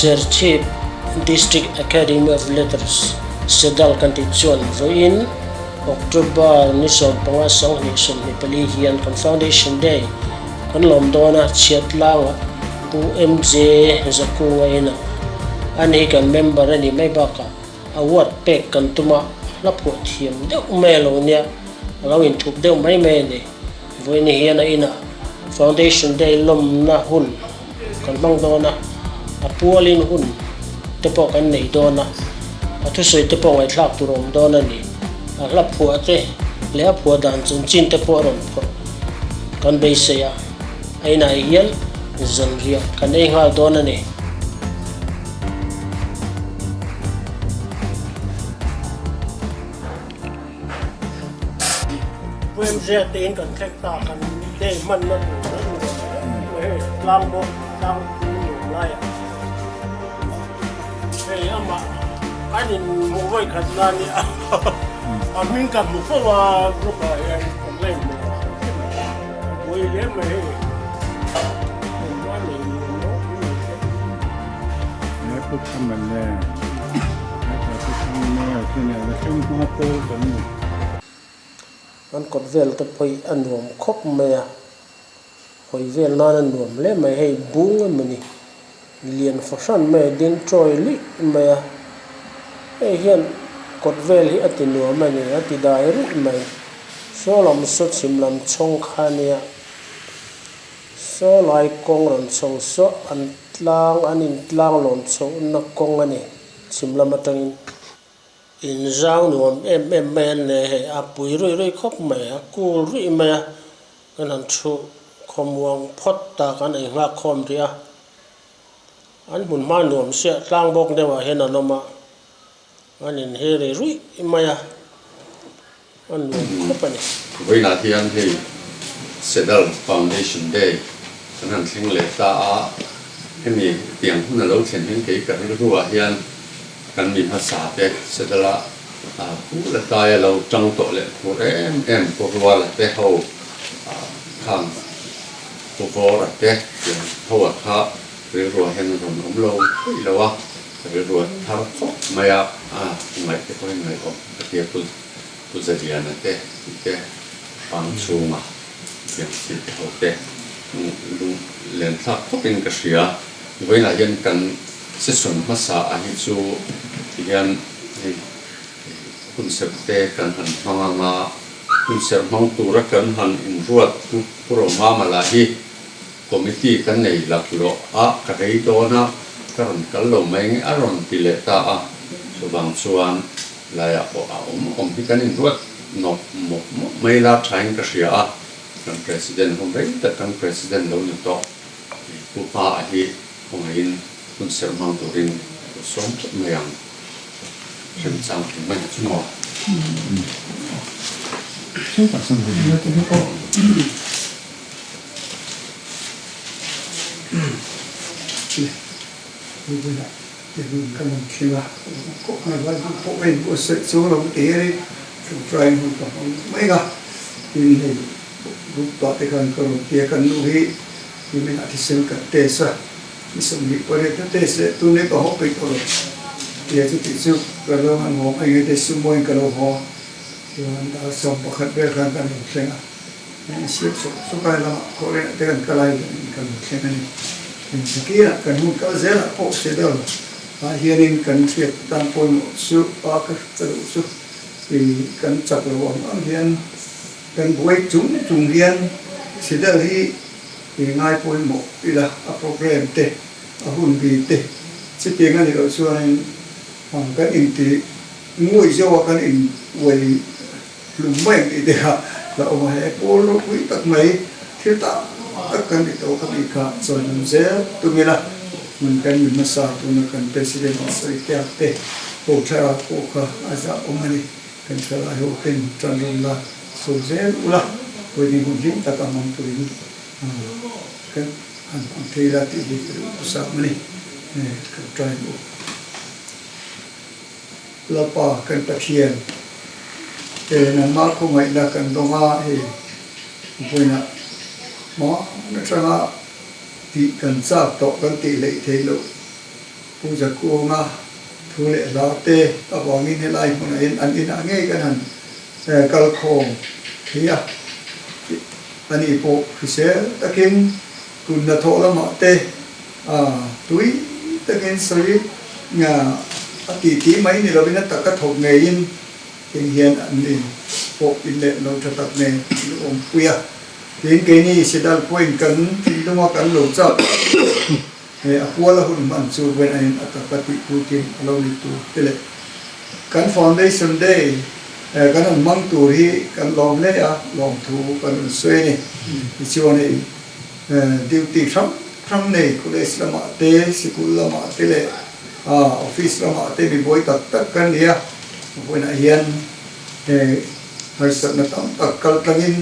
Serchhip District Academy of Letters, SEDAL, kan tih chuan vawiin October ni 15 2024 hian kan Foundation Day kan lawm dawn a, Chhiatlangah Pu MJ Zakunga inah ani hi kan member a nih mai bakah award pek kan tum a, hla phuah thiam deuh mai a lo nia, a lo inthup deuh mai mai a ni. Vawiin hian a inah Foundation Day lawmna hun kan hmang dawn a, a pualin hun te pawh kan nei dawn a, a thusawi te pawh ngaihthlak tur a awm dawn a ni. A hla phuah te leh a phuah dan chanchin te pawh a rawn phawrh kan beisei a, a inah hian zanriah kan ei nghal dawn a ni. Puemzia tein kan thleng ta kan day hmanna tur a nuam hle mai hei tlang bawk tlang pui nuam laiah hei amah kan in hmuh vawi khat na nia a hming ka hmu fo a group ah hian kan la inhmu lo hrim hrim a buai hle mai hei engmah nei nuam lo pui mai te. He pu Thaman le he pa pu Thangmawia te nen a thleng hma pawl kan ni. An kawt vel te pawh hi a nuam khawp mai a, hawi vel nan a nuam hle mai hei bung emaw ni lian fahran mai a ding chawi luih mai a, hei hian kawt vel hi a ti nuam a ni a ti dai ruih mai saw lam saw chhim lam chhawng kha ania saw lai kawng rawn chho saw an tlang an in tlang lawn chhohna kawng a ni chhim lam atangin. Inzang nuam em em mai an nei hei, a pui ruih ruih khawp mai, a cool ruih mai a, kan han thu khawmuang phawt ta kan ei nghak khawm rih a, an hmun hma nuam siah tlang bawk deuh ah hian an awm a, an inhe ri ruih mai a, a nuam khawp a ni. Vawiinah hian hei Sedal Foundation Day kan han thleng leh ta a, hemi tiang hun a lo thlen hian kei ka rilruah hian kan mi hmasa te Sedala pu la taia lo tang tawh leh phur em em Pu Ruala te ho khang Pu Vawra te tiang ho a kha rilruah hian a rawn awm lo theih lo a, rilruah thar khawp mai a, ngaih te pawhin ngaihawm ka tia Pu Pu Zaliana te tih te pang chhunga tiang chi te ho te lung len thlak khawpin ka hria. Vawiinah hian kan session hmasa ah hi chu tihian hei hunserh te kan han hmang ang a, hunserh hmang tura kan han inruat Pu Romama lah hi committee kan nei laklawh a ka rei dawn a ka rawn kal lo mai nge a rawn ti leh ta a, chuvang chuan Laiah pawh a awm awm hi kan inruat nawk mawp mawp mai la thain ka hria a, kan President hun rei tak kan President lo ni tawh Pu Hma a hi khawngaihin hun serh hmang turin ka sawm tlat mai ang. Remchang thei mai chu maw? Ka rawn thleng a, pawh hei buatsaih chu lo ti hian ṭawngṭai hun ka hmang mai a, tin hei group pah te khan ka rawn ti a, kan nu hi nimin ah thisen kan test a, ni 28 na test leh tun leh ka haw peih tawh lo tia chutih chu ka lo han haw mai nge te sumoin ka lo haw a, chuan dar 11 vel khan kan rawn thleng a. Siam sawk sawk a lamah khawhrenah te kan kal a in kan thleng a ni. Engtikirah kan hun kal zelah pawh se deuh ah hianin kan hriat tan pawimawh chu a ka duh chu i kan chak lo ang ang hian kan buai chung chung hian Sidel hi i ngai pawimawh ila a program te a hun bi te chutiang a nih loh chuanin kan inti nguai zeuh a kan in uai Hlum mai ang tih te kha la awm a, he pawl ropui tak mai thil tak tak kan ti tawh kha tih kha chawi lam zel tum ila, hmun kan mi hmasa tuna kan President a sawi tiak te ho thlarau pawh kha a zah awm a ni, kan thlalai ho ten tan rawn la sawi zel ula, pawimawh hun hlim tak a hmang turin kan han hmang thei la tih hi ka duh hmasa a ni, kan try ang u. Lapa kan Pathian te nangmah khawngaihna kan dawng a, hei vawiinah hma atanga tih kan chak tawh kan tih hleih theih loh Pu Zakunga thu leh hla te avangin helai hmunah hian an inah ngei kan han kal khawm thei a, ani pawh hrisel takin kut hnathawh lamah te tui takin sawi a titi mai ni lovin a taka thawk ngeiin Heng hian an in pawh in leh lo tha tak nen an lo awmpui a, tiin keini Sidal pawhin kan thinlunga kan lo chak he a puala hun hman chu vawiin a in a taka tih puitlin a lo ni tur te leh kan Foundation Day kan rawn hmang tur hi kan lawm hle a, lawmthu kan rawn sawi a ni. Tichuan hei duty hrang hrang nei college lamah te, sikul lamah te leh Office lamah te mi buai tak tak kan ni a, vawiinah hian he harsatna tam tak kal tlangin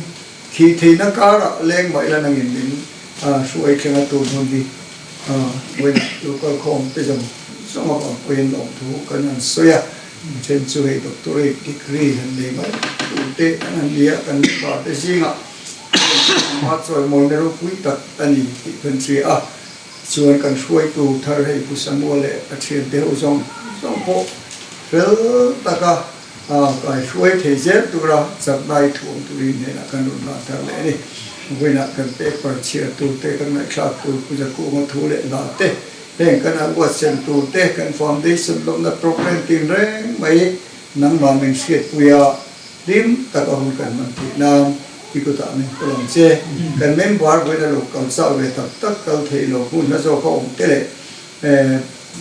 thih theihna karah leng mah ila nangin min hruai thleng a tur hmun hi vawiinah local khawm te zawng zawng avang pawhin lawmthu kan han sawi a, then chu hei doctorate degree han nei mai tur te an han ni a, kan member te zingah ama chawimawina ropui tak a ni tih kan hria a. Chuan kan hruaitu thar hei Pu Samuel leh a thiante ho zawng zawng pawh fel taka kai hruai thei zel tura chaknai thuam turin hnenah kan rawn hlan thar leh a ni. Vawiinah kan paper chhiar tur te, kan ngaihthlak tur Pu Zakunga thu leh hla te, heng kan han buatsaih tur te, kan foundation lawmna program tinreng mai nangmah min hriatpui a, Hlim tak a hun kan hman theih nan i kutah min kul ang che. Kan member vawiin a lo kal chau ve tak tak kal theih lo hmun hla zawk a awm te leh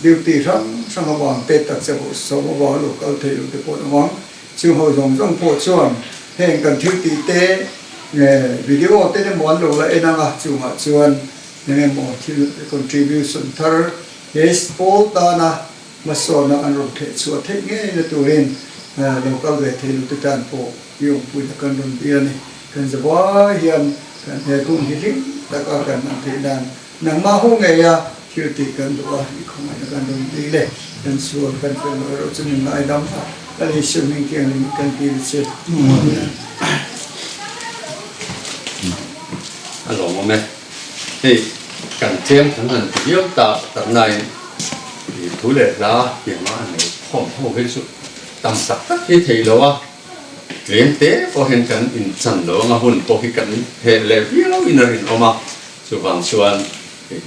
duty hrang hrang avang te taksa pawh sawm avang a lo kal theih lo te pawh an awm ang. Chung ho zawng zawng pawh chuan heng kan thil tih te video te emaw an lo la en ang a, chungah chuan eng emaw thil contribution thar he pawl tana Hmasawnna an rawn theh chhuah theih ngei na turin lo kal ve thei lo te tan pawh i awmpuina kan rawn dil a ni. Kan zavai hian kan he hun hi hlim taka kan hman theih nan nangmah ho ngeia thil tih kan duh a, i khawngaihna kan rawn dil e. Kan sual kan fel loh erawh chu min ngaidam a, Lal Isua hming thianghlim in kan dil che. Amen. A lawmawm e. Hei kan tlem kan han ti viau tak tak nain ih thu leh hla piangah a nei khawm ho hi chu tam tak tak hi theih lo a, tlem te pawh hian kan inchan lo anga hun pawh hi kan heh leh viau in a rinawm a, chuvang chuan hei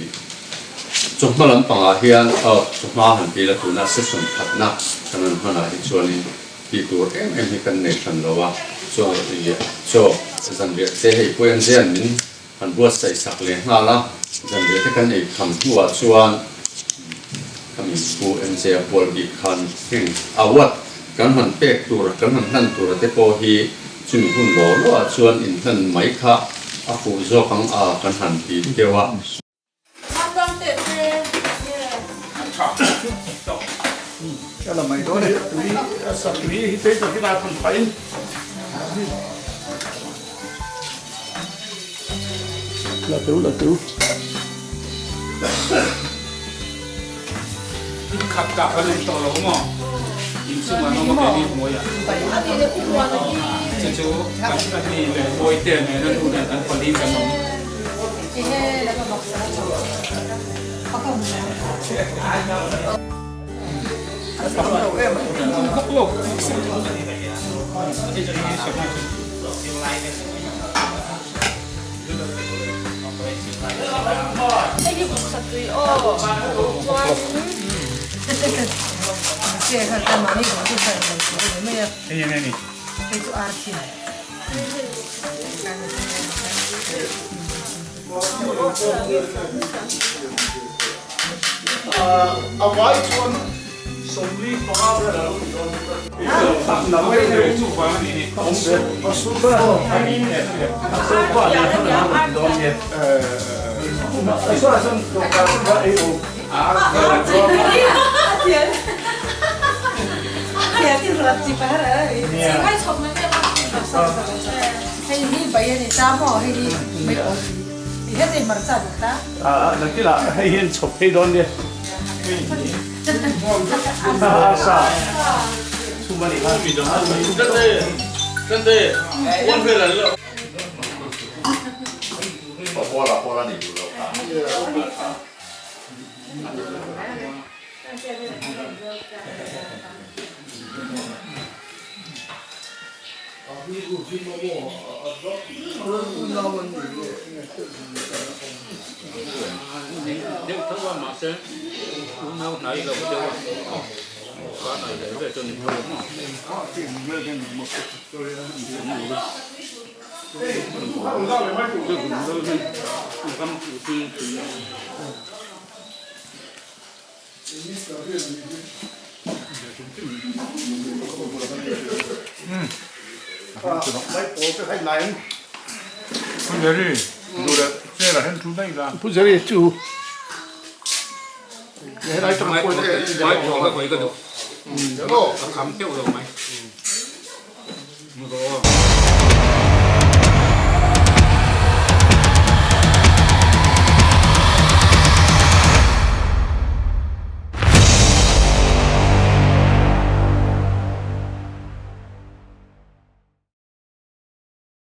chawhma lampangah hian aw chawhma han ti ila tuna session khatna kan rawn hmanah hi chuanin Tih tur em em hi kan nei hran lo a, chaw ih chaw zanriah te hei pawh en zel min han buatsaih sak leh nghal a, zanriah te kan ei kham hnuah chuan ka min pu MJ a pual bik khan heng award kan han pek tur kan han hlan tur te pawh hi chumi hun law law ah chuan inhlan mai kha a fuh zawk ang a kan han ti deuh a. A vai chuan 45 vel a lo ni dawn. Hei hian chhawp phei dawn nia.